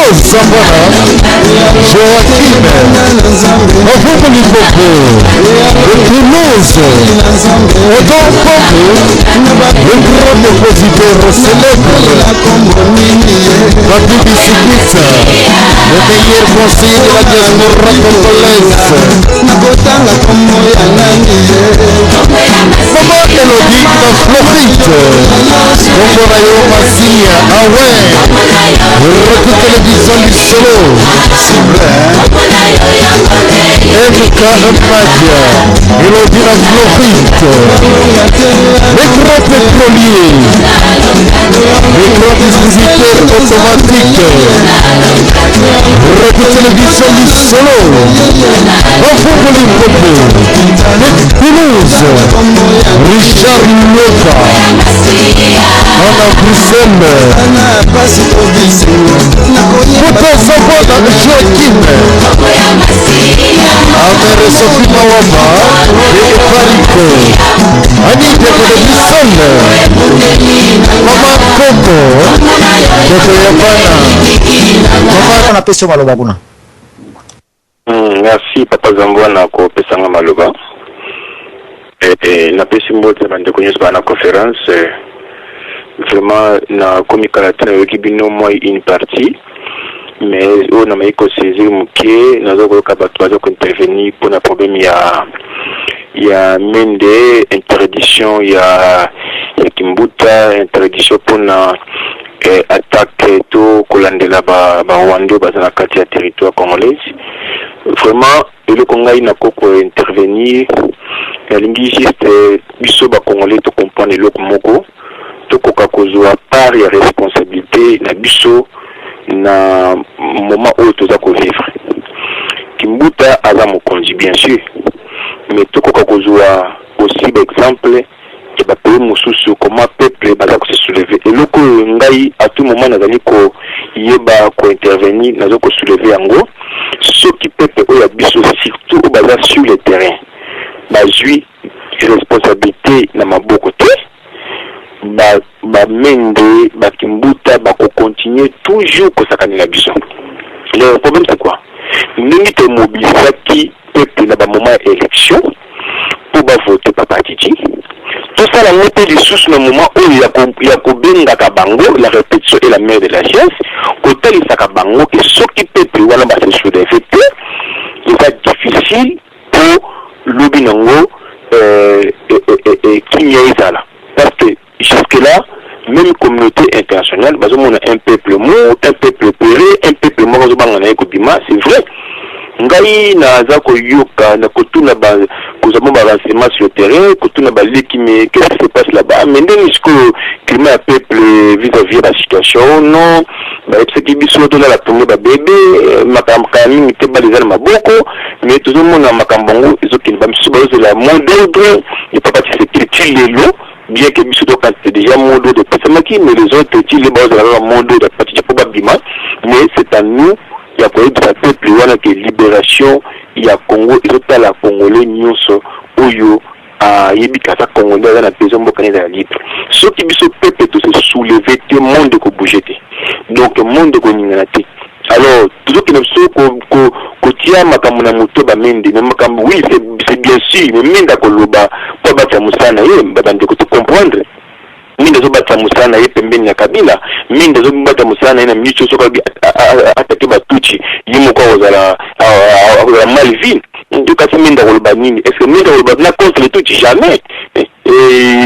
Zambana, Joachim, Mavubu Lipopo, de Toulouse, Odon Pombe, le grand compositeur célèbre, Papi Bisikit, le meilleur conseiller de la diaspora congolaise. Maman Elodie na Floride, kombo na yo Masiya, ah ouais, Retour Télévision Lisolo, MK Madia, Elodie na Floride, les grands pétroliers, les grands distributeurs automatiques, Retour Télévision Lisolo, Mafuku Limpopo, de Toulouse, Richard Loka, Anna Bruxelles, Poto Zabona Joachim, Amere Sophie Mawamba, et Fariko, Annie de Bruxelles, Mama Koko, Toto Yabana, Mama napesi yo maloba kuna. Merci papa Zambwana kopesanga maloba. Napesi mbote bandeko nyonso baa na conférence. Vraiment nakomi kala te, nayoki bino mwa une partie, mais oyo namaki kosaisir moke, naza koyoka bato baza kointervenir mpona problème ya Mende, interdiction ya Kimbuta, interdiction mpona attaque to kolandela Barwandais baza na kati ya territoire congolaise. Vraiment, eloko ngai nako kointervenir, nalingi juste biso Bacongolais tocomprendre eloko moko: tokoka kozwa part ya responsabilité na biso na moment oyo toza kovivre. Kimbuta aza mokonzi, bien sûr, mais tokoka kozwa aussi baexemple ya bapays mosusu, comment peuple baza kose soulever. Eloko oyo ngai à tout moment nazali koyeba kointervenir, naza kosoulever yango: soki peuple oyo ya biso, surtout oyo baza sur le terrain, bazwi responsabilité na maboko te, Bamende, Bakimbuta bakocontinue toujours kosakanela biso. Le problème, c'est quoi? Ndenge tomobilisaki peuple na bamoment ya élection mpo bavote Papa Titi, tosala yango mpe lisusu na moment oyo ya kobengaka bango. La répétition est la mère de la science. Kotalisaka bango ke soki peuple wana base soulever te, eza difficile mpo lobi nango kimia ezala, parce que jusque là, même communauté internationale bazomona un peuple mou, un peuple peureux, un peuple moko azobanga na ye kobima. C'est vrai, ngai naza koyoka na kotuna, kozwa mo barenseignement sur le terrain, kotuna baleki: mais qu'est-ce qui se passe là-bas? Mais ndenge sikoyo climat ya peuple vis-à-vis ya basituation, non, bayebisaki biso tolala ponge babebe, makambo kaya mingi te, bala eza na maboko, mais tozomona makambo yango ezokende. Bamisusu bazozela mot d'ordre ya papa Tshisekedi ti lelo, bien que biso tokantite déjà mot d'ordre epesamaki, mais les autres ti lelo bazozela kaka mot d'ordre ya papa Tshisekedi mpo babima. Mais c'est à nous ya koyebisa peuple wana ke libération ya Congo ezotala Congolais nyonso oyo ayebi ke aza Congolais, aza na besoin mboka na ezala libre. Soki biso peuple tose soulever te, monde ekobouge te, donc monde ekoningana te. Alors tozokende biso kotia makambo na moto Bamende, mais makambo, oui, c'est bien sûr, mais Mende akoloba mpo abatya mosala na ye. Bandeko, tocomprendre, Mende azobatisa mosala na ye pembeni ya Kabila. Mende azobata mosala na ye na miniti. Soki atake Batutsi, ye moko akozala mal vu. Kasi Mende akoloba nini? Est ce que Mende akoloba na contre le Tutsi? Jamais.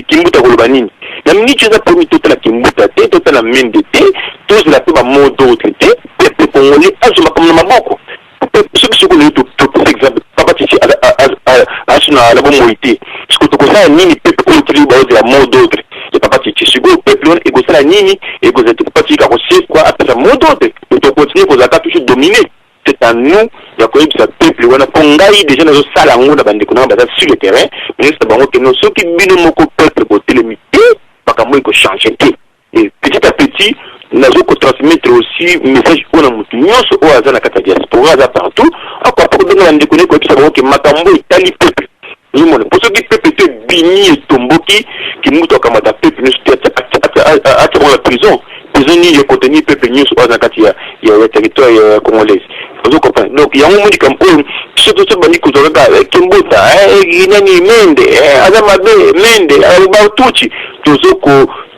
Kimbuta akoloba nini na miniti? Eza promis, totala Kimbuta te, totala Mende te, tozela mpe bamot d'ordre te. Peuple congolais azwa makambo na maboko. Soki lelo topesa exemple, papa Titi asu na bomoi te, siko tokosala nini? Peuple oyo tili baozela mot d'ordre ya papa Titi, sikoyo peuple wana ekosala nini? Ekozala te papa Titi akosekwa, apesa mot d'ordre, tokontinue kozalaka toujours dominé. C'est à nous ya koyebisa peuple wana, mpo ngai déjà nazosala yango na bandeko nanga baza sur le terrain. Nayebisa bango keno soki bino moko peuple botelemi te, makambo ekochange te. Et petit à petit, nazo kotransmettre aussi message oyo na motu nyonso oyo aza na kati ya diaspora, aza partout, akoka kobenga bandeko ne, koyebisa bango ke makambo etali peuple. Ozomona, mpo soki peuple te ebimi, etomboki, Kimutu akamata peuple nyonso te, atia bango na prison. Besoin nini ya contenir peuple nyonso oyo aza na kati ya territoire ya congolaise? Ozo comprendre? Donc yango moni likambo oyo biso to bandi kozwa kaka Kembota, nani, Mende aza mabe, Mende Batuti, tozo ko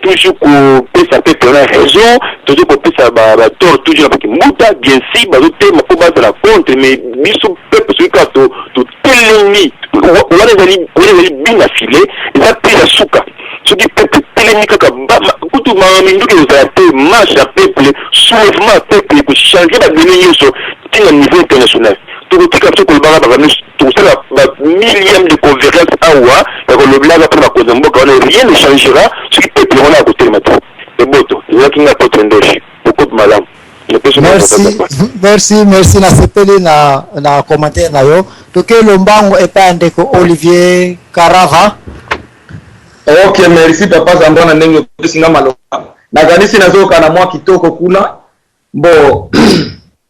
toujours kopesa peuple wana raison, tozo kopesa batort toujours na Bakimbuta. Bien si bazotema mpo bazala contre, mais biso peuple, soki kaka totelemi wana, ezali bina file, eza mpe ya suka. Soki peuple telemi kaka, kutu minduki ezala te, marche ya peuple, soulèvement ya peuple ekochange badonnées nyonso ntina niveau international. Tokotika biso kolobaka makambo, tokosala bamillième de conférence awa ya kolobelaka mpona bakonzi ya mboka wana, rien ne changera soki peuple wana ya kotelema te. Eboto ezalaki nga potre ndoshi bokopi malamu. Merci, merci, merci. Nasepeli na commentaire na yo. Toke lombango epai ya ndeko Olivier Karava. Ok, merci papa Zambwana, ndenge opesi nga maloba. Nakanisi nazoyoka na mwa kitoko kuna. Bon,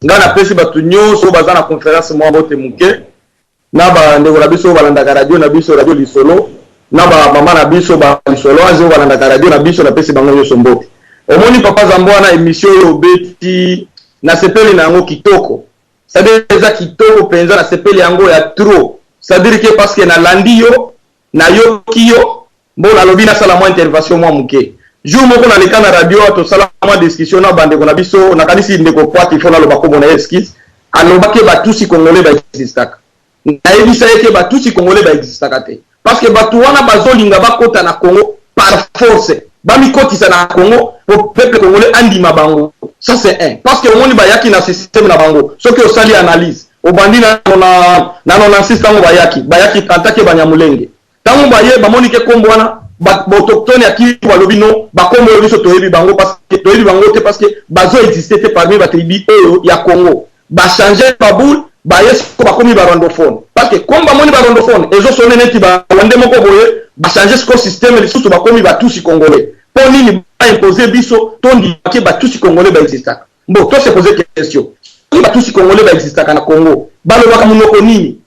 nga napesi bato nyonso oyo baza na conférence mwa mbote moke, na bandeko na biso oyo balandaka radio na biso, Radio Lisolo, na bamama na biso balisolo aze oyo balandaka radio na biso, napesi bango nyonso mbote. Omoni papa Zambwana, émission oyo obeti, nasepeli na yango kitoko, c'est-à-dire eza kitoko mpenza, nasepeli yango ya trop, c'est-à-dire que parce que nalandi yo, nayoki yo. Mbo nalobi nasala mwa intervention mwa moke. Jour moko naleka na radio, tosala mwa discussion na bandeko na biso. Nakanisi ndeko Poati, fo naloba kombo na ye, excuse, alobaki Batusi congolais baexistaka. Nayebisa ye ke Batusi congolais baexistaka te, parce que bato wana bazolinga bakota na Congo par force, bamikotisa na Congo po peuple congolais andima bango. Ça c'est un, parce que omoni bayaki na système na bango. Soki osali analyse, obandi na 96, ntango bayaki en tant que Banyamulenge, ntango baye, bamoni ke kombo wana baautochtone ya Kivu balobi no, bakombo oyo biso toyebi bango, parce que toyebi bango te, parce que bazo existe te parmi batribu oyo ya Congo. Bachange baboule, baye siko bakomi barwandophone, parce que comme bamoni barwandophone ezosone neti barwandais moko boye, bachange siko système lisusu, bakomi Batusi congolais. Mpo nini baimpose biso tondimake Batusi congolais baexistaka? Bon, to se pose question: soki Batusi congolais baexistaka na Congo, balobaka monoko nini,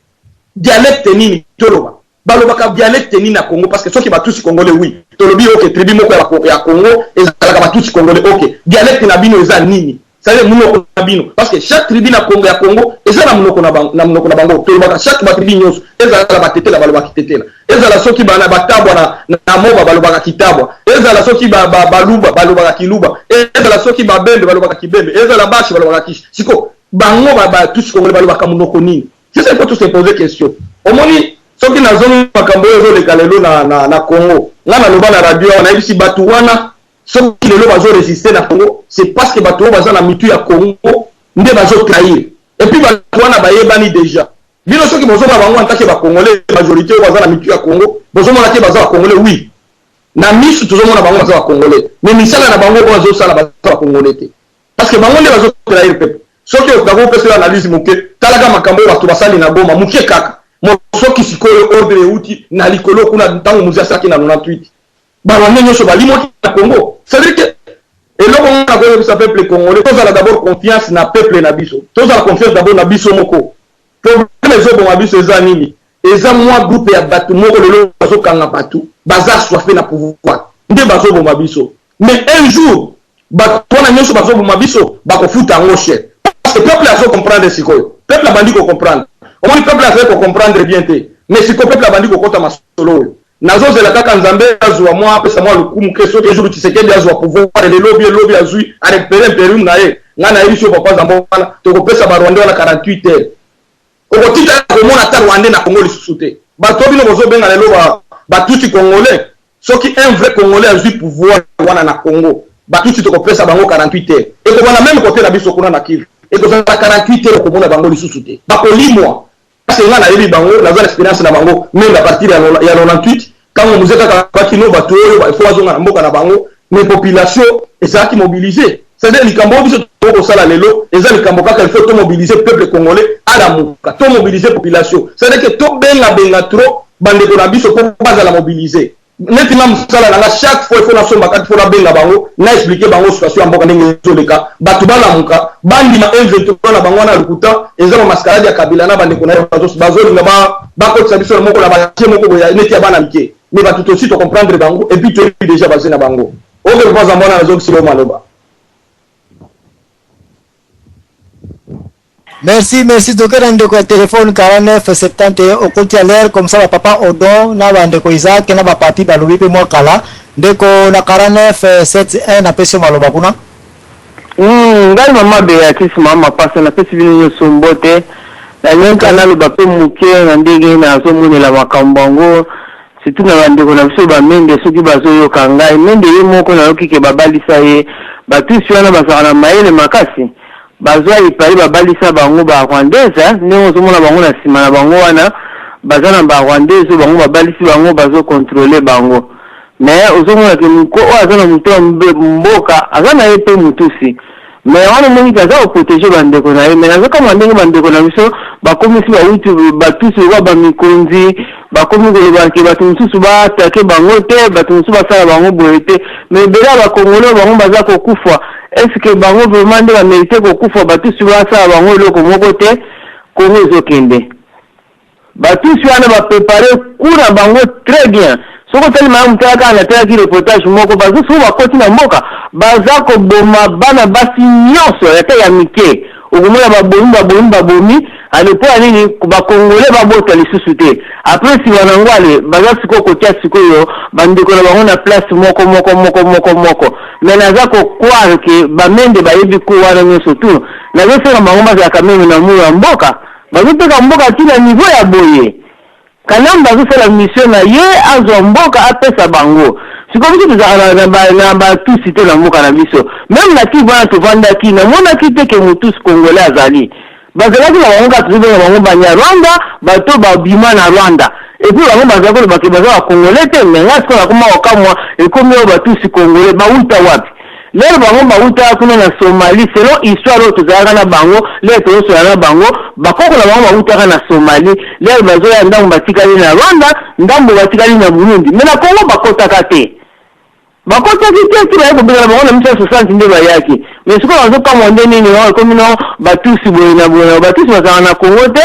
dialecte nini? Toloba balobaka dialecte nini na Congo? Parce que soki Batusi congolais, oui, tolobi ok, tribu moko ya Congo ezalaka Batusi congolais, ok, dialecte na bino eza nini? C'est-à-dire monoko na bino, parce que chaque tribu na Congo, ya Congo, eza na monoko na bango, na monoko na bango. Tolobaka chaque batribu nyonso, ezala Batetela balobaka kitetela, ezala soki bana Batabwa na Moba balobaka kitabwa, ezala soki Baluba balobaka kiluba, ezala soki Babembe balobaka kibembe, ezala Bashi balobaka kishi. Siko bango Batusi congolais balobaka monoko nini? C'est ça, il faut tous se poser question. Omoni, soki nazongi makambo oyo ezoleka lelo na Congo, nga naloba na radio awa, nayebisi bato wana, soki lelo bazoresiste na Congo, c'est parce que bato oyo baza na mitu ya Congo nde bazotrahir. Et puis bato wana bayebani déjà. Bino soki bozomona bango en tant que bacongolais, majorité oyo baza na mitu ya Congo, bozomona te baza bacongolais. Oui, na misu tozomona bango baza bacongolais, mais misala na bango oyo bazosala, baza bacongolais te, parce que bango nde bazotrahir peuple. Soki nakopesa yo analyse moke, talaka makambo oyo bato basali na Goma moke kaka. Soki sikoyo ordre euti na likolo kuna, ntango Mzee asalaki na 98, barwandais nyonso balimwaki na Congo. C'est-à-dire que eloko nga nakoyebisa peuple congolais, tozala d'abord confiance na peuple na biso, tozala confiance d'abord na biso moko. Problème ezoboma biso eza nini? Eza mwa groupe ya bato moko lelo bazokanga bato, baza assoiffé na pouvoir, nde bazoboma biso. Mais un jour bato wana nyonso bazoboma biso bakofuta yango cher, parce que peuple azocomprendre sikoyo. Peuple abandi kocomprendre. Omoni, peuple azali kocomprendre bien te, mais sikoyo peuple abandi kokɔta masolo oyo. Nazozela kaka Nzambe azwa mwa, apesa mwa lokumu ke soki jour Tshisekedi azwa pouvoir lelo, elobi azwi, arécupéré imperium na ye, ngai nayebi so papa Zambo wana, tokopesa barwandais wana 48 heures, okotika komona ata rwandais na Congo lisusu te. Bato bino bozobenga lelo Batusi congolais, soki un vrai congolais azwi pouvoir wana na Congo, Batusi tokopesa bango 48 heures. Ekobanda même kote na biso kuna na Kivu, ekozala 48 heures, okomona bango lisusu te, bakolimwa. Parce que ngai nayebi bango, naza na expérience na bango même à partir ya 98, ntango Mzee kaka bakino bato oyo ifo bazonga na mboka na bango, mais population ezalaki mobilisé. C'est-à-dire likambo oyo biso tokosala lelo eza likambo kaka il faut tomobiliser peuple congolais, alamuka, tomobiliser population. C'est-à-dire que tobengabenga trop bandeko na biso mpo bazala mobilisé. Neti nga, mosala na nga, chaque fois il faut nasomba kati, faut nabenga bango, na expliquer bango situation ya mboka ndenge ezoleka, bato balamuka, bandima M23 na bango wana ya lokuta, eza bamascarade ya Kabila na bandeko na ye, bazolinga bakotisa biso na moko na batie moko boye neti ya bana mike. Mais bato tosi tocomprendre bango, et puis toyebi déjà base na bango. Oke, papa Zambwana, nazokisila maloba. Merci, merci. Toke na ndeko ya telefone 49 71 okoti à l'air comme ça ba papa Odon na ba ndeko Isaac na ba papi balobi pe mwa kala. Ndeko na 49 71 napesi yo maloba kuna. Ngai mama Beatrice mama mapasa napesi bino nyonso mbote. Nalingi kaka naloba mpe moke na ndenge nazomonela makambo yango, surtout na bandeko na biso ba Mende soki bazoyoka ngai. Mende ye moko nayoki ke babalisa ye, batusi wana bazalaka na mayele makasi, bazwa epali babalisa bango ba rwandaise, ndenge ozomona bango na sima na bango wana baza na ba rwandaise oyo bango babalisi bango, bazo controler bango. Mais ozomona ke muko oyo aza na mutu ya mboka aza na ye pe mutusi, mais wana omoni ke aza ko proteger ba ndeko na ye. Mais nazokamwa ndenge ba ndeko na biso bakomisi ba hutu ba tusi lokola ba mikonzi, bakomi koloba ke bato mosusu ba attaquer bango te, bato mosusu basala bango boye te. Mais ebele ya ba congolais oyo bango baza kokufa, est ce que bango vraiment nde ba merite kokufa? Batusi basala bango eloko moko te, Congo ezokende. Ba tusi wana ba preparer coup na bango très bien. Soki otali malamu tala kaka natalaki reportage moko bazo soki bakoti na mboka baza koboma bana basi nionso ata ya mike okomona babomi babomi babomi ale mpo ya nini ba congolais babota lisusu te après sima na yango ale baza sikoyo kotia sikoyo bandeko na bango na place moko moko moko moko moko mais naza ko croire que ba mende bayebi coup wana nionso tout nazosenga bango bazala quand meme na mur ya mboka. Bazoteka mboka ti na niveau ya boye? Kanambe azosala mission na ye azwa mboka apesa bango. Sikoyo biso tozalaka na ba na ba tusi te na mboka na biso. Meme na Kivu wana tovandaki namonaki te ke mutusi congolais azali. Bazalaki na bango kaka tozobenga bango banyarwanda bato oyo babima na Rwanda. Et puis bango bazalaki koloba ke baza ba congolais te mais ngai sikoyo nakoma kokamwa ekomi oyo batusi congolais bawuta wapi? Lelo bango bawutaka kuna na Somalie selon histoire oyo tozalaka na bango lelo tozosolola na bango bakoko na bango bawutaka na Somalie lelo bazoya ndambo batikali na Rwanda ndambo batikali na Burundi mais na Congo bakotaka te bakotaki te ti baye kobengana bango na 1960 nde bayaki mais sikoyo bazokamwa nde nini oh ekomi no batusi boye na boye na batusi bazalaka na Congo te.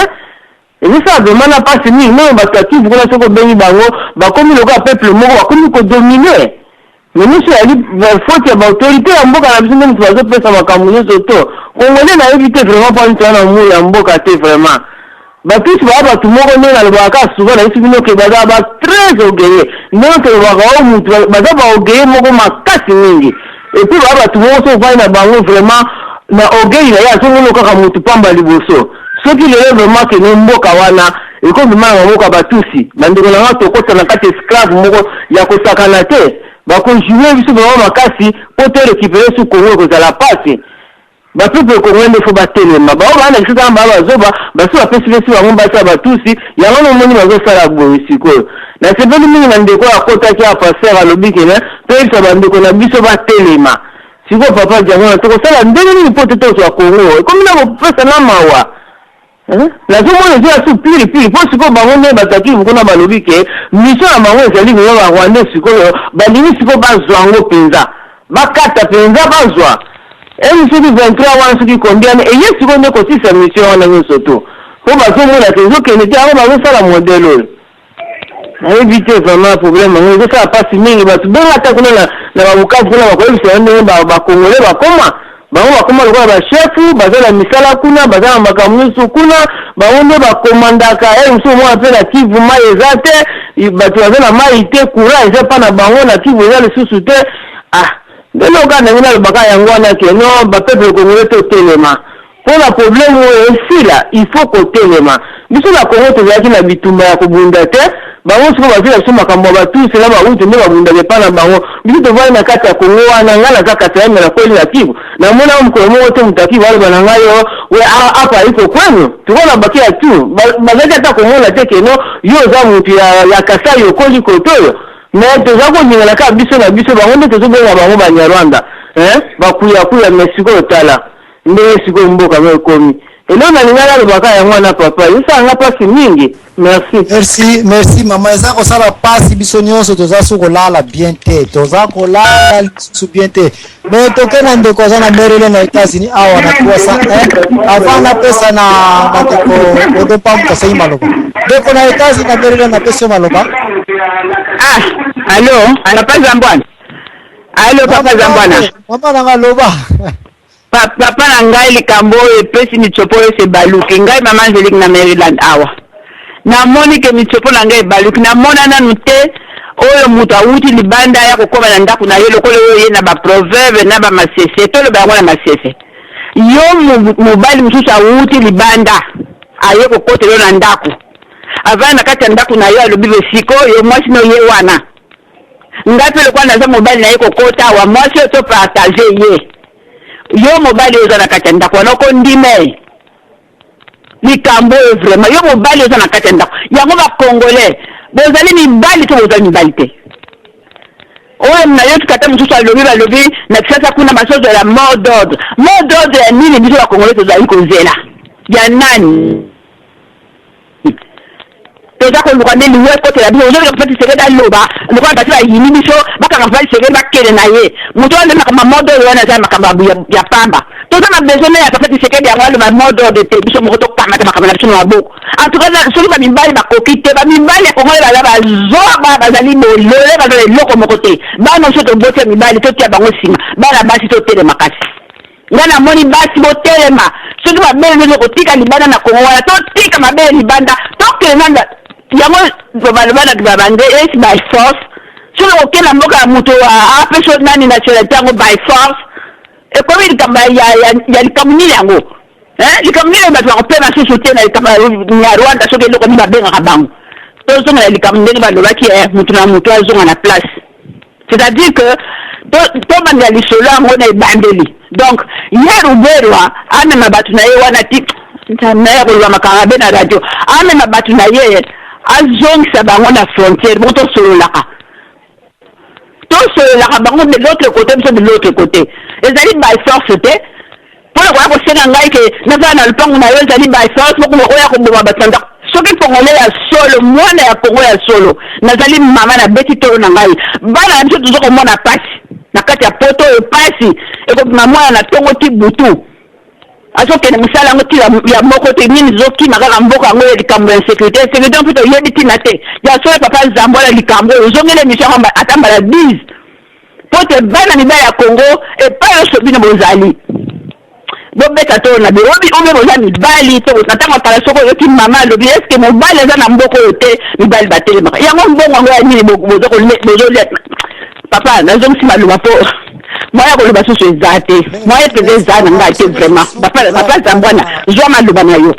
Ezosala vraiment na pasi mingi meme batu ya kivu kuna soki obengi bango bakomi lokola peuple moko bakomi ko domine mais nioso ezali faute ya ba autorite ya mboka na biso nde mutu bazo pesa makambo nioso to congolais nayebi te vraiment po nini toza na amour ya mboka te vraiment ba tusi baza batu moko ndenge nalobaka kaka souvent nayebisi bino ke bazala ba très orgueilleux ndenge tolobaka oyo mutu baza ba orgueilleux moko makasi mingi et puis baza batu moko soki ovandi na bango vraiment na orgueil na ye azomona kaka mutu pamba liboso Soki lelo vraiment que no mboka wana ekomi vraiment na maboko ya ba tusi, ba ndeko na nga tokota na kati esclave moko ya kosakana te, bako jouer biso vraiment makasi po to recuperer su Congo ekozala pasi. Ba peuple congolais nde faut batelema, ba oyo baa na kisasa wana baa bazoba, basi bapesi pesi bango basi ya ba tusi, yango wana omoni bazo sala boye sikoyo. Nasepeli mingi na ndeko oyo akotaki awa pasteur alobi que toyebisa ba ndeko na biso batelema. Sikoyo papa Diangona tokosala ndenge nini po te tozwa Congo ekomi na kopesa na mawa hein? Nazomona eza ya su pili pili po sikoyo bango nde bato ya Kivu kuna balobi ke mission na bango ezali koya ba Rwandais sikoyo balingi sikoyo bazwa yango penza bakata penza bazwa emi soki 23 wana soki combien eye sikoyo nde kosisa mission wana nyonso to po bazomona ke ezokende te yango bazosala modèle oyo. Nayebi te vraiment problème yango ezosala pasi mingi bato benga ata kuna na, na ba Bukavu kuna bakoyebisa yo ndenge ba, ba congolais bakoma bango bakoma lokola ba chef baza na misala kuna baza na makambo nyonso kuna bango nde bakomandaka ye mosusu omona mpe na Kivu mai eza te bato baza na mai te courant eza epa na bango na Kivu eza lisusu te ah nde loka ndenge nalobaka yango wana ke non ba peuple congolais totelema Pona problème oyo esila il faut kotelema. Biso na Congo tozalaki na bitumba ya kobunda te, bango sikoyo bazwela biso makambo ya ba Tutsi na ba Hutu nde babundaka epa na bango. Biso tovandi na kati ya Congo wana, ngai naza Kasaïen mais nakweli na Kivu, namona mokolo moko te moto ya Kivu aloba na ngai oh we hapa iko kwenu. Tuko na baki ya tout, bazalaki ata komona te que non yo oza mutu ya Kasaï okoli kote oyo. Mais toza kolingana kaka biso na biso, bango nde tozobenga bango Banyarwanda hein, bakuyakuya mais sikoyo tala. Ndenge sikoyo mboka ngo ekomi. Eloko nalinga naloba kaka yango wana papa, ezosala nga pasi mingi. Merci. Merci, merci mama, eza kosala pasi biso nyonso toza su kolala bien te, toza kolala lisusu bien te. Mais toke na ndeko aza na Maryland na États-Unis awa na 301 avant napesa na na ndeko Odo Pambu asengi maloba. Ndeko na États-Unis na Maryland napesi yo maloba. Ah, allo, papa Zambwana. Allo, papa Zambwana. Mama na nga loba. Papa na ngai likambo oyo epesi mitsopo oyo ese ebaluki ngai mama Angelique na Maryland awa namoni ke mitsopo na ngai ebaluki namona nanu te oyo moto awuti libanda aya kokoma na ndako na yo lokola oyo oye na ba proverbe na ba masese toloba yango na masese yo mobali mosusu awuti libanda aye kokotela yo na ndako avanda na kati ya ndako na yo alobi be sikoyo mwasi no ye wana Ngai pe lokola naza mobali naye kokota awa mwasi oyo to partage ye yo mobali oyo oza na kati ya ndako wana okondima ye likambo oyo vraiment yo mobali oza na kati ya ndako yango ba congolais bozali mibali to bozali mibali te oyo nayoki kata mosusu alobi balobi na kisasa kuna basozela mot d'ordre mot d'ordre ya nini biso ba congolais tozali kozela ya nani Toza koluka nde liwa ekotela biso. Ozoyoka papa Tshisekedi aloba lokola basi bayini biso, bakanga papa Tshisekedi bakende na ye. Moto wana nde makambo ya mot d'ordre wana eza makambo ya pamba. Toza na besoin ya papa Tshisekedi yango aloba mot d'ordre te, biso moko tokamata makambo na biso na maboko. En tout cas soki ba mibali bakoki te, ba mibali ya Congo baza ba zoba, bazali bolole, baza na eloko moko te. Bana biso toboti ya mibali totia bango sima, bana basi totelema kasi. Nga na moni basi botelema soki mabele nioso kotika libanda na congo wana totika mabele libanda tokende nanu yango baloba na ba anglais by force soki oke na mboka ya moto apesi yo nani nationalité yango by force ekomi likambo ya likambo nini yango likambo nini bato bakopema susu te na likambo ya rwanda soki eloko nini babengaka bango tozonga na likambo ndenge balobaki moto na moto azonga na place. C'est à dire que tobandela lisolo yango na ebandeli. Donc ye Ruberwa amema bato na ye wana ti naya koloba makambo mabe na radio, amema bato na ye azongisa bango na frontière bongo tosololaka tosololaka bango de l'autre côté biso de l'autre côté ezali by force te mpo na koya kosenga ngai ke nazala na lopango na yo ezali by force moko oya koboma bato na ndako soki congolais ya solo mwana ya kongo ya solo nazali mama na beti tolo na ngai bana na biso toza komona pasi na kati ya poto oyo pasi ekobima mwana na tongo ti butu azokende mosala yango ti ya moko te nini tozokima kaka mboka yango ya likambo ya insécurité insécurité mpe toyebi ntina te ya solo papa zambola likambo oyo ozongeli émission yango ata mbala 10 Mpo te bana mibali ya Congo epai yonso bino bozali bobeta tolo na bino obi obe boza mibali to na ntango ya kala soki oyoki mama alobi eske mobali aza na mboka oyo te mibali batelemaka yango mbongo yango ya nini bozolia papa nazongisi maloba mpo moya koloba susu eza te moye mpenza eza na ngai te vraiment papa zambwana zwa maloba na yo.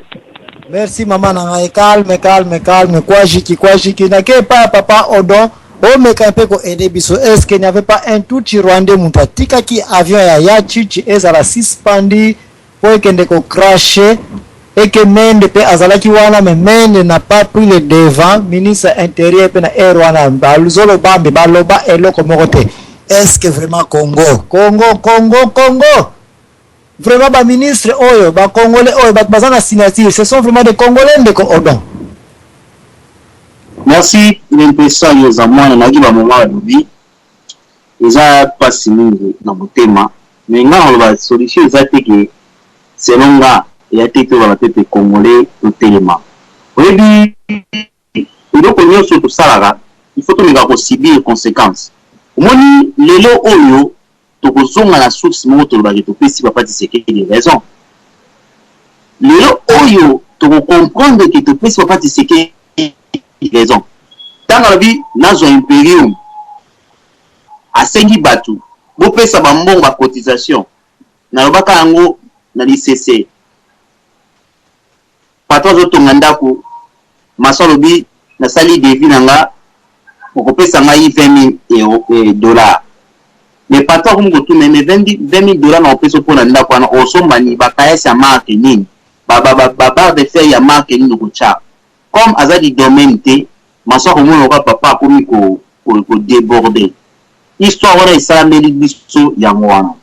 Merci maman na ngai calme calme calme kwajiki kwajiki nake epai ya papa Odon Bomeka mpe ko aider biso est ce que il n'y avait pas un tutshi rwandais mutu atikaki avion ya ya tshitshi ezala suspendu po ekende ko cracher et que Mende pe azalaki wana mais Mende n'a pas pris le devant ministre ya interieur pe na heure wana bazolobambe baloba eloko moko te est ce que vraiment Congo Congo Congo Congo vraiment ba ministre oyo ba congolais oyo bato baza na signature ce sont vraiment des congolais ndeko Odon. Merci Lempesa yoza mwana nayoki ba moment alobi eza pasi mingi na motema mais nga nakoloba solution eza te ke selon nga eya te toloba peuple congolais totelema oyebi eloko nionso tosalaka il faut tomeka ko subir consequence omoni lelo oyo tokozonga na source moko toloba ke topesi papa Tshisekedi raison lelo oyo toko comprendre ke topesi papa Tshisekedi raison tango alobi nazwa imperium asengi batu bopesa ba mbongo ba cotisation nalobaka yango na lisese Patron azo tonga ndaku, maçon alobi nasali devis na nga okopesa ngai 20000 euros eh, dollars. Mais patron akomi kotuna ye mais 20000 dollars nakopesa yo pona ndaku wana osomba nini? Ba caillasse ya marque nini? Ba ba ba ba barre de fer ya marque nini okotia? Comme aza du domaine te, maçon akomona lokola papa akomi ko ko ko deborder. Histoire wana esalameli biso yango wana.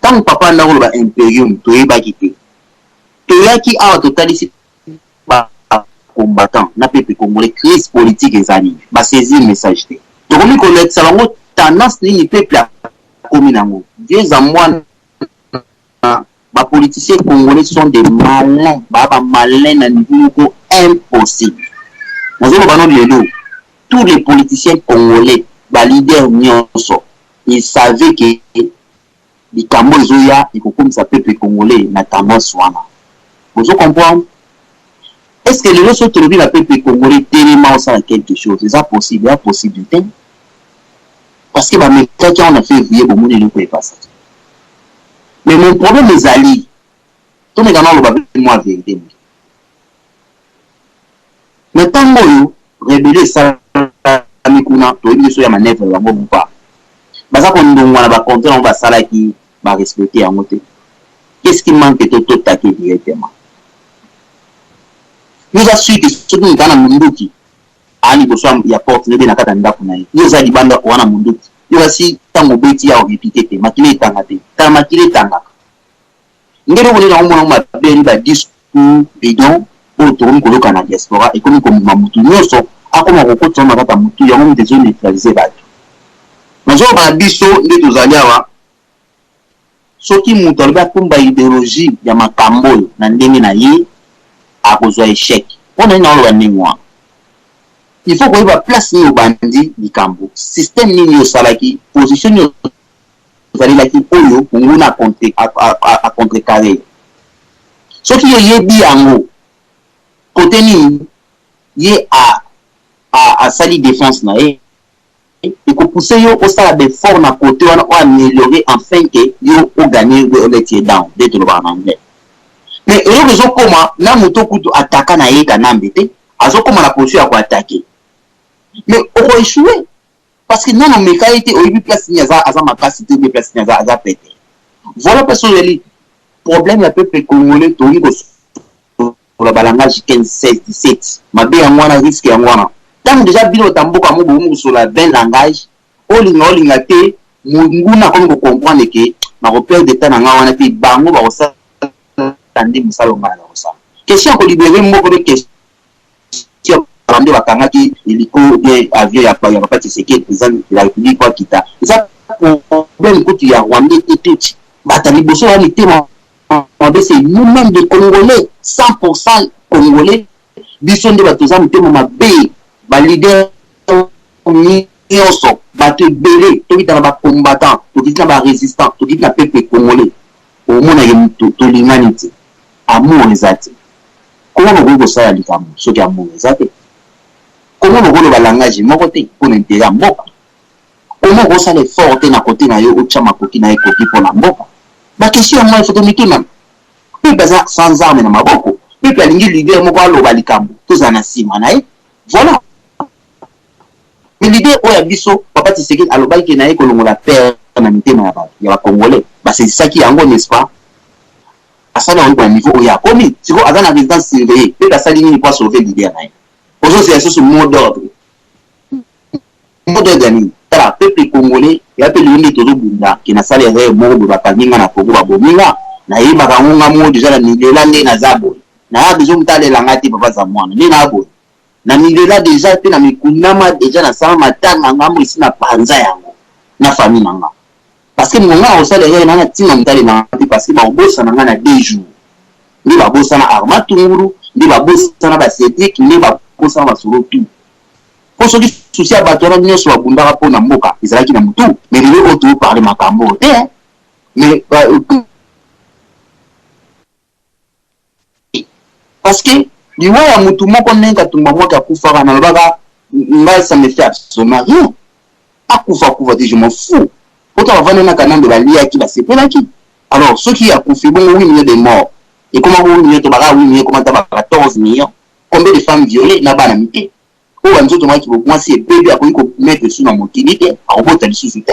Tango papa abanda koloba imperium toyebaki te. Toyaki awa totalisi ba combattants na peuple congolais crise politique eza nini? Ba saisir message te. Tokomi kolakisa bango tendance nini peuple akomi nango. Vieux Zamwana ba politiciens congolais sont des malins, ba ba malins na niveau moko impossible. Nazoloba no lelo tous les politiciens congolais ba leaders nionso ils savaient que. Likambo ezoya ekokomisa peuple congolais na tendance wana. Bozo comprendre? Est ce que lelo soki tolobi na peuple congolais telema osala quelque chose, eza possible? Eza possible te. Parce que bamekaki yango na fevrier, bomoni eloko epasaki. Mais mon problème ezali, tomeka naloba mpe mwa verite moke. Na ntango oyo rebellion esalami kuna, toyebi te soki ya manœuvre na bango ou pas. Baza kondongwa na ba contrat yango basalaki, ba respecter yango te. Qu'est-ce qui manque to to attaquer directement? Yo oza sûr que soki moto aza na munduki, aa liboso ya porte na ye na kati ya ndako na ye, yo oza libanda oza na munduki, yo oza si ntango obeti ya orepiquer te, makila etanga te. Tala makila etangaka. Nde eloko nini nakomona yango mabe ni ba discours bidon oyo tokomi koyoka na diaspora ekomi komema mutu nionso akoma kokotisa yango na kati ya mutu yango mutu ezo neutraliser batu. Nazoloba na biso nde tozali awa soki mutu alobi atumba ideologie ya makambo oyo na ndenge na ye akozwa echec. Pona nini naoloba ndenge wana? Il faut koyeba place nini obandi likambo, système nini osalaki, position nini ozalelaki oyo monguna a contrecarrer yo. Soki yo oyebi yango cote nini ye asali defense na ye, eko pousser yo osala ba effort na cote wana o ameliorer enfin que yo o gagner ou let ye down nde tolobaka na anglais. Mais eloko ezokoma na moto kutu ataka na ye Kanambe te, azokoma na position ya ko attaquer mais oko echouer. Parce que nanu omeka ye te, oyebi place nini aza aza makasi te ou bien place nini aza aza pete. Voilà place oyo ezali problème ya peuple congolais, tokoki kosolola ba langage 15, 16, 17. Mabe yango wana, risque yango wana. Tango dejà bino bata mboka yango bokomi kosolola 20 langage, olinga olinga te, monguna akomi ko comprendre que nako perdre temps na nga wana te, bango bakosala nde mosala oyo nga naza kosala. Question ya ko liberer mboka pe question nde bakangaki hélico ou bien avion ya papa Tshisekedi, président de la République, po akita, eza problème kutu ya Rwandais te. Tutsi bata liboso ya mitema mabe, c'est nous-mêmes des Congolais, 100% Congolais. Biso nde bato toza mitema mabe, ba leader nyonso, bato ebele, tokita na ba combattant, tokiti na ba résistant, tokiti na peuple congolais, omonake tolingani te, amour eza te. Comment bokoki kosala likambo soki amour eza te? Comment bokoloba langage moko te mpo na interet ya mboka? Comment okosala effort te na kote na yo otya makoki na ekoki mpo na mboka? Ba question yango wana il faut tomituna. Peuple aza sans arme na maboko. Peuple alingi leader moko aloba likambo, tozala na nsima na ye. Voilà. Mais leader oyo ya biso, Papa Tshisekedi, alobaki ke naye kolongola peur na mitema ya bato, ya ba Congolais. Basezisaki yango, n'est-ce pas? Asali yango na niveau oyo akomi sikoyo, aza na résidence surveillée. Mpe asali nini po asauve leader na ye? Ozozela lisusu mot d'ordre? Mot d'ordre ya nini? Tala peuple congolais ya mpe lelo nde tozobunda ke nasala erreur moko boye, bakangi nga na Congo, babomi nga. Nayebaka yango nga moko deja na milela nde naza boye, naya bezo moto alela nga te, papa za mwana nde naa boye na milela deja mpe na mikundama deja, nasala matanga nga mo esi na panza yango na famille na nga, parce que ngonga akosala erreur na ntina moto alela te, parce que bakobosana nga na 2 jours. Nde babosana Arma Tungulu, nde babosana ba Cédric, nde babosana basolo tout. Mpo soki souci ya bato wana nyonso babundaka mpo na mboka ezalaki na motu, mais lelo oyo toparle makambo oyo te. Mais parce que liwa ya mutu moko ndenge Katumba Mwake akufaka, nalobaka ngai, ça me fait absolument rien. Akufa, akufa te, je m'en fous. Po to bavandi na Kanambe, baliaki, basepelaki. Alors soki akufi bongo, 8 millions de morts ekoma ko 8 millions, to baka 8 millions, ekoma ta ba 14 millions. Combien de femmes violées na bana mike oyo banzoto maki mwasi ebebi, akoki komettre su na mokili te, akobota lisusu te?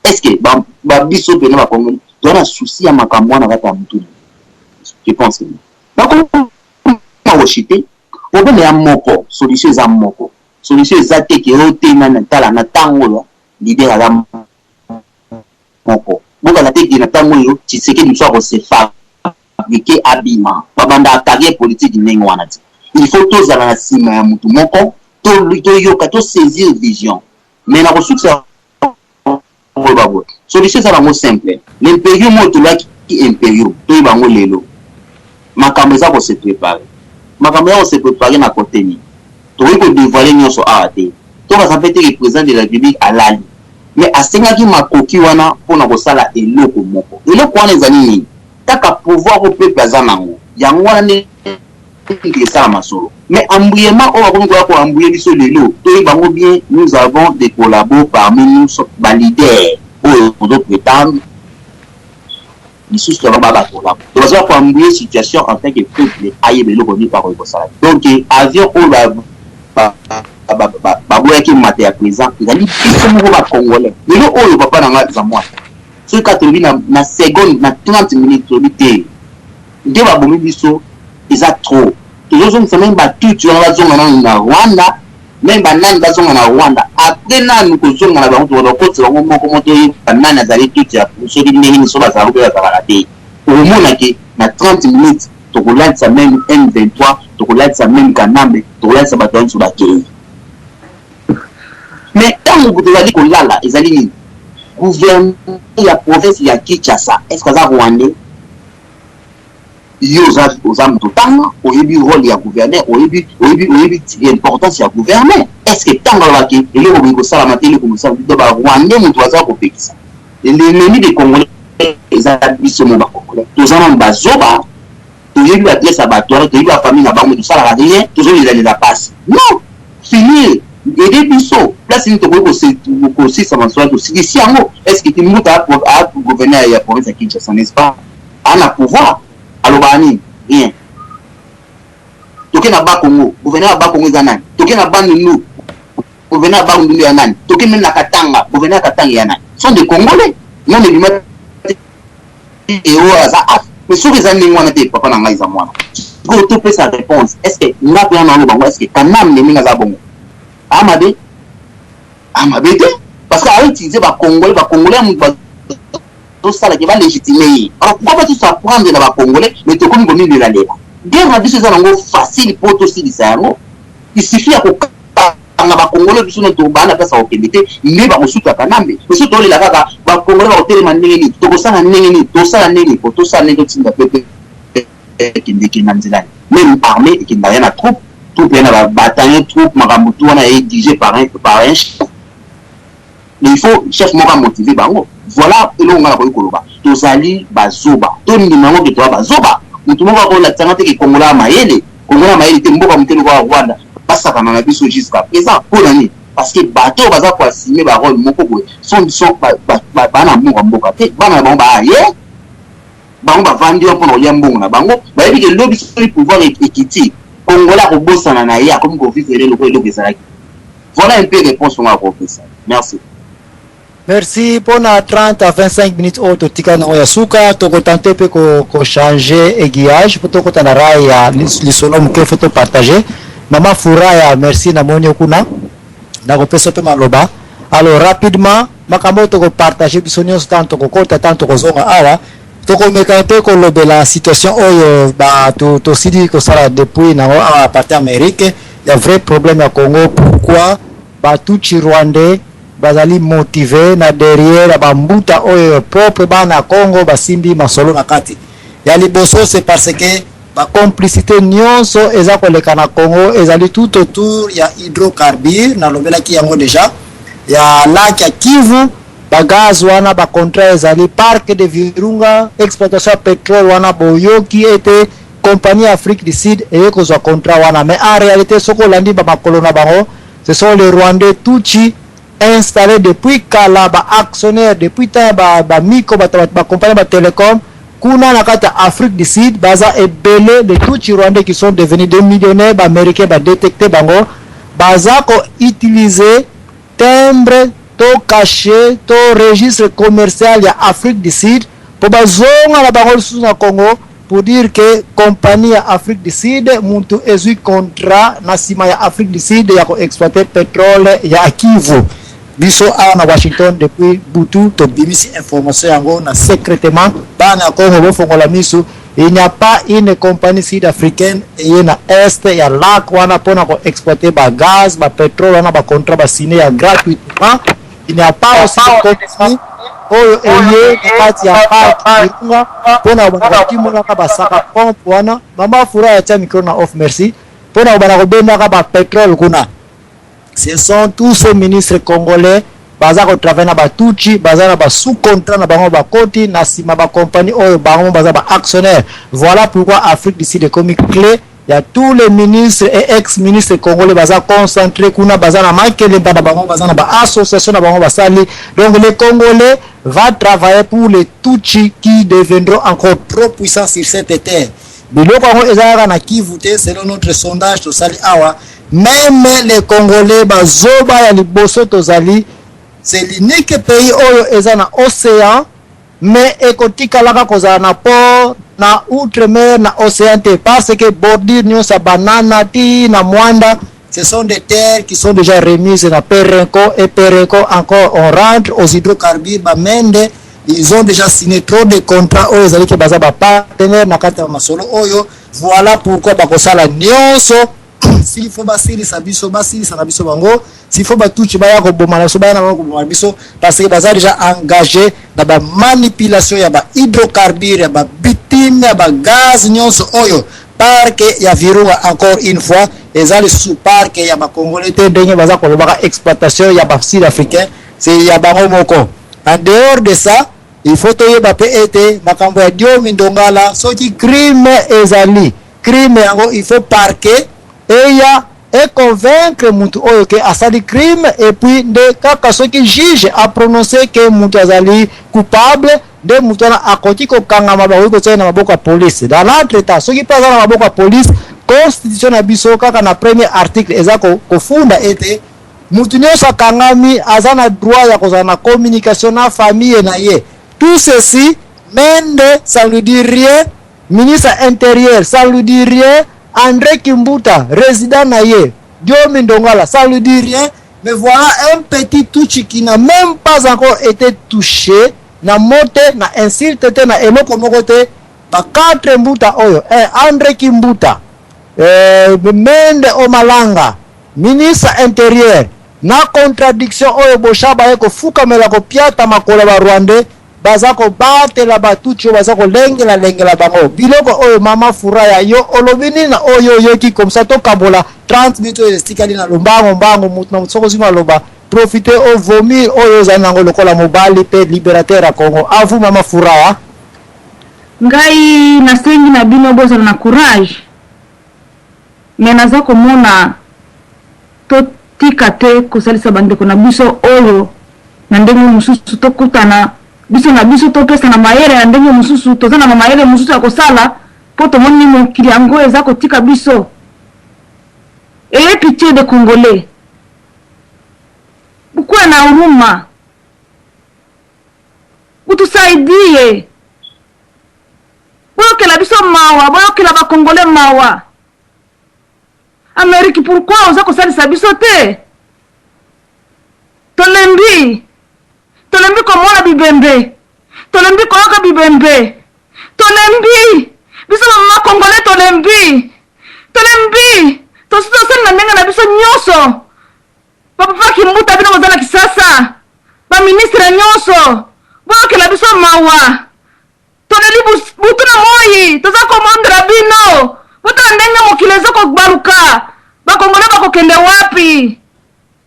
Est ce que babiso mpena bakongoli toza na souci ya makambo wana kati ya motu? Je pense que bakoma koshite. Problème ya moko, solution eza moko. Solution eza te ke oyo te. Nani tala na ntango oyo leader aza moko, bokala te ke na ntango oyo Tshisekedi mosu akose fabriquer abima. Babandaka carrière politique ndenge wana te. Il faut tozala na nsima ya motu moko, toyoka, tosaisir vision. Mais na kosukisa koloba boye, solution eza nango simple. L'imperium oyo tolaki, imperium toyeba yango lelo, makambo eza kose préparer. Makambo eza kose préparer na kote nini, tokoki kodévoiler nyonso awa te. Tokasa mpe teke président de la République alali. Mais asengaki makoki wana mpo na kosala eloko moko. Eloko wana ezali nini? Kaka pouvoir oyo peuple aza na yango. Yango wana nde esala masolo. Mais embrouillement oyo bakomi koya ko embrouiller biso lelo, toyeba yango bien, nous avons des collabos parmi nous, ba leaders oyo tozo pretendre lisusu yango ba ba collabo. Donc baza ko embrouiller situation en tant que peuple ayeba eloko nini akoki kosala. Donc avion oyo ba baboyaki mata ya présent ezali biso moko ba congolais. Lelo oyo papa na nga Zamwa, soki kaka tolobi na seconde na 30 minutes tolobi te nde babomi biso eza trop, tozozongisa meme batutsi wana bazonga nanu na Rwanda, meme banani bazonga na Rwanda. Après nanu kozonga na bango, tokobanda kokotisa bango moko moko, toyeba nani azali tutsi ya soki ndenge nini, soki bazalaka mpe bazalaka te. Okomona ke na 30 minutes tokolatisa meme M23, tokolatisa meme Kanambe, tokolatisa bato nyonso bakei. Mais ntango tozali kolala ezali nini? Gouverneur ya province ya Kinshasa est-ce que aza rwandais? Yo oza oza moto otanga, oyebi role ya gouverneur, oyebi oyebi oyebi importance ya gouverneur. Est-ce que ntango alobaki eloko boye kosalama te, eloko boye donc ba rwandais moto baza kopekisa. L'ennemi des Congolais eza biso mo ba Congolais. Toza nanu bazoba, toyebi ba adresse ya bato wana, toyebi ba famille na bango, mais tosalaka rien, tozolelalela pasi. Non, finir aider biso place nini tokoki kosilisa masolo, tosilisi yango. Est-ce que Kimbuta a gouverneur ya province ya Kinshasa, n'est-ce pas? Ana pouvoir, alobaka nini? Rien. Toke na Bakongo, gouverneur ya Bakongo eza nani? Toke na Bandundu, gouverneur ya Bandundu ya nani? Toke meme na Katanga, gouverneur ya Katanga ya nani? Sont des Congolais. Non, ebima oyo aza af. Mais soki eza ndenge wana te, papa na ngai eza mwana. Sikoyo topesa réponse. Est-ce que nga mpe wana aloba ngo, est-ce que Kanambe ndenge aza bongo? Amabe? Amabe te? Parce que autiliser ba Congolais, ba Congolais ya moto tosalaki ba légitimer ye. Alors pourquoi pas tous apprendre na ba Congolais, mais tokomi komilelalela. Guerre na biso eza nango facile po tosilisa yango. Il suffit ya kokanga ba Congolais biso na to bana place ya kokende te, nde bakosuka Kanambe. Mais soki tolela kaka ba Congolais bakotelema ndenge nini, tokosala ndenge nini, tosala ndenge nini, po tosala ndenge totinda peuple ekende ekende na nzela. Même armée ekendaka ya na troupe, troupe ya na ba bataillon, troupe makambo tout wana est dirigé par un chef. Mais il faut chef moko amotive bango. Voilà eloko nga nakoki koloba. Tozali bazoba, tondima yango ke toza bazoba. Motu moko akolakisanga te ke Congolais ya mayele, Congolais ya mayele te. Mboka moke lokola Rwanda basakana na biso jusqu'à présent. Mpo na nini? Parce que bato oyo baza koassume barole moko boye sont bana mboka mboka te, bana na bango baaye bango bavandi wana mpona kolia mbongo na bango. Bayebi ke lobi soki pouvoir ekiti, Congolais akobosana na ye, akomi kovivre lokola eloko ezalaki. Voilà un peu réponse nga akopesa. Merci. Merci mpona 30 à 25 minutes oyo totika nango ya suka. Tokotante mpe kochange aiguillage mpo tokota na rail ya lisolo moke fo topartage. Mama Furaya, merci, namoni yo kuna, nakopesa mpe maloba. Alors rapidement, makambo oyo tokopartage biso nyonso ntango tokokota, ntango tokozonga awa, tokomeka mpe kolobela situation oyo tosili kosala depuis nango awa à partir Amérique ya vrai problème ya Congo. Pourquoi batutsi rwandais bazali motive na derrière ya bambuta oyo propre bana ya Congo basimbi masolo na kati ya liboso? C'est parce que bacomplicité nyonso eza koleka na Congo ezali tout autour ya hydrocarbure. Nalobelaki yango déjà ya lac ya Kivu, bagaz wana, bacontrat ezali parc de Virunga, exploitation ya pétrole wana. Boyoki ete compagnie Afrique du Sud eye kozwa contrat wana, mais en réalité soki olandi bamakolo na bango, ce sont les Rwandais tutsi installés depuis kala, baactionnaire depuis temps ya bamiko, bato bacompagnie batelecom kuna na kati ya Afrique du Sud. Baza ebele, les tutsi rwandais qui sont devenus des millionnaires. Baaméricain badétecte bango, baza koutiliser timbre to cachet to registre commercial ya Afrique du Sud mpo bazonga na bango lisusu na Congo pour dire que compagnie ya Afrique du Sud mutu ezwi contrat na nsima ya Afrique du Sud ya koexploiter pétrole ya Kivu. Biso awa na Washington, depuis butu tobimisi information yango na secrètement. Bana ya Congo, bofongola misu, il n'y a pas une compagnie sud-africaine eye na est ya lac wana mpona koexploiter bagaz, bapétrole wana, bacontrat basine ya gratuitement. Il n'y a pas aussi de compagnie oyo eye na kati ya parc Virunga mpona kobanda kotimonaka basaka pompe wana. Mama Fura ya tia micro na off, merci. Mpona kobanda kobendaka bapétrole kuna, ce sont tous ces ministres congolais. Baza ko travailler na ba Tutshi, baza na ba sous contrat na bango bakoti na sima ba compagnie oyo bango baza ba actionnaires. Voilà pourquoi Afrique du Sud ekomi cle ya tous les ministres et ex ministres congolais baza concentrés kuna, baza na makelemba na bango, baza na ba association na bango basali. Donc les Congolais va travailler pour les Tutshi qui deviendront encore trop puissants sur cette terre. Biloko yango eza kaka na Kivu te, selon notre sondage tosali awa, meme les Congolais bazoba ya liboso tozali, c'est l'unique pays oyo eza na ocean mais ekotikalaka kozala na port na outre-mer na ocean te, parce que bordure nyonso ya Banana ti na Mwanda, ce sont des terres qui sont déjà remises na Perenco, et Perenco encore on rentre aux hydrocarbures. Ba Mende, ils ont déjà signé trop de contrats oyo ezali ke baza ba partenaire na kati ya masolo oyo. Voilà pourquoi bakosala nyonso. S'il faut basilisa biso, basilisa na biso bango. S'il faut batutsi baya koboma na biso, baya na bango koboma na biso, parce que baza déjà engagé na ba manipulation ya ba hydrocarbures, ya ba bitume, ya ba gaz nyonso oyo. Parc ya Virunga, encore une fois, eza lisusu parc ya ba Congolais te, ndenge baza kolobaka exploitation ya ba sud africain, c'est ya bango moko. En dehors de ça, il faut toyeba mpe ete makambo ya Diomi Ndongala, soki crime ezali crime yango, il faut parquet eya econvaincre mutu oyo ke asali crime, et puis nde kaka soki juge aprononce ke mutu azali coupable, nde mutu wana akoki kokangama, bakoki kotia na maboko ya police. Dans l'entretemps, soki mpe aza na maboko ya police, constitution na biso kaka na premier article eza kofunda ete mutu nyonso akangami aza na droit ya kozala na communication na famille na ye. Tout ceci, Mende, ça lui dit rien. Ministre intérieur, ça lui dit rien. André Kimbuta, résident na ye Diomi Ndongala, ça lui dit rien. Mais voilà un petit Tutsi qui n'a même pas encore été touché na mot te, na insulte te, na eloko moko te. Ba quatre mbuta oyo, André Kimbuta, Mende Omalanga, ministre intérieur, na contradiction oyo Boshab aye kofukamela, kopiata makolo ya Barwandais, baza kobatela batutsi oyo baza kolengelalengela bango biloko oyo. Mama Furaya, yo olobi nini na oyo oyoki? Comme ça tokabola 30 minutes oyo etikali na lombango mbango. Motu na motu soki ozwi maloba, profite ovomir oyo ozali nango lokola mobali mpe libérateur ya Congo. À vous, mama Furaya. Ngai nasengi na bino bozala na courage, me naza komona totika te kosalisa bandeko na biso oyo na ndenge mosusu. Tokutana biso na biso, topesa na mayele na ndenge mosusu, toza na mayele mosusu ya kosala, mpo tomoni mokili yango eza kotika biso. Ayez pitié de Congolais, ukuwe na huruma, utusaidie, boyokela biso mawa, boyokela Bakongole mawa. Amérique, pourquoi oza kosalisa biso te? Tolembi, tolembi komona bibembe, tolembi koyoka bibembe, tolembi biso bamama Congolais, tolembi, tolembi. Tosi tosali na ndenge na biso nyonso. Bapapa Kimbuta, bino boza na Kisasa, baministre nyonso, boyokela biso mawa. Toleli butu na moi, toza komondela bino. Botala ndenge mokili eza kobaluka. Bakongole bakokende wapi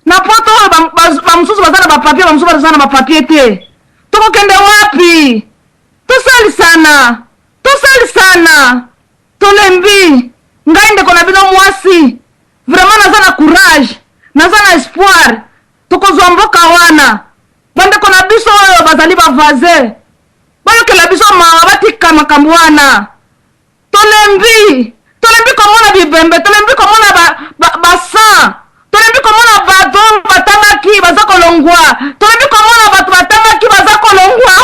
na poto oyo? Bamosusu baza na bapapier, bamosusu baza na bapapier te. Tokokende wapi? Tosalisana, tosalisana, tolembi. Ngai ndeko na bino mwasi, vraiment naza na courage, naza na espoir, tokozwa mboka wana. Bandeko na biso oyo bazali bavoisin, bayokela biso mawa, batika makambo wana. Tolembi, tolembi komona bibembe, tolembi komona basan, ba, ba tolembi komona bato batangaki baza kolongwa, tolembi komona bato batangaki baza kolongwa.